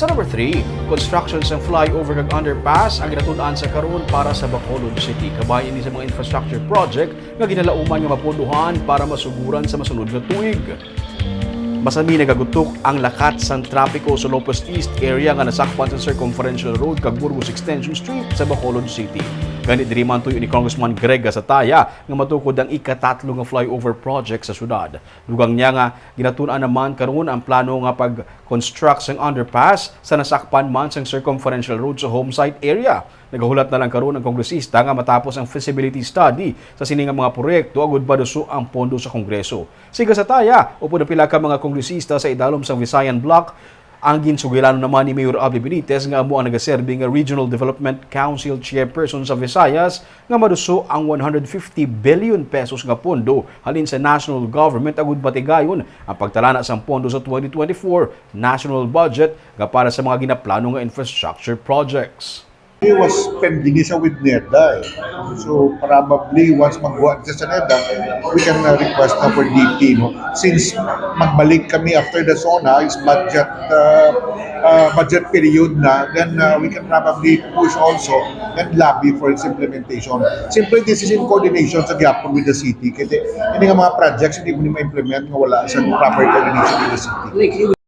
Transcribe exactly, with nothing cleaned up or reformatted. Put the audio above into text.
Sa number three, construction sang flyover kag underpass ang ginatud-an sa karon para sa Bacolod City. Kabahin ini sa mga infrastructure project nga ginalauman nga mapondohan para masuguran sa masunod nga tuig. Masami nagagutok ang lakat sang trapiko sa Lopez East area nga nasakpan sa Circumferential Road kag Burgos Extension Street sa Bacolod City. Gani diri man tuyo ni Congressman Greg Gasataya nga matukod ang ikatatlo nga flyover project sa syudad. Dugang niya nga ginatun-an naman karon ang plano nga pag-construct sang underpass sa nasakpan man sang Circumferential Road sa Homesite area. Nagahulat na lang karon ang kongresista nga matapos ang feasibility study sa sini nga mga proyekto agud maduso ang pondo sa Kongreso. Si Gasataya upod ang pila ka mga kongresista sa idalom sang Visayan Bloc, ang ginsugilanon naman ni Mayor Abby Benitez nga amo ang nagaserbi nga Regional Development Council Chairperson sa Visayas nga maduso ang one hundred fifty billion pesos nga pondo halin sa national government agud batigayon ang pagtalana sang pondo sa twenty twenty-four national budget nga para sa mga ginaplano nga infrastructure projects. It was pending sa with NEDA eh. So probably once magbuhat siya sa NEDA, we can uh, request na for D P, no? Since magbalik kami after the SONA, is budget uh, uh, budget period na, then uh, we can probably push also and lobby for its implementation. Simply this is in coordination sa gyapon with the city. Kasi ini nga mga projects hindi mo ni ma-implement nga wala sa proper coordination with the city.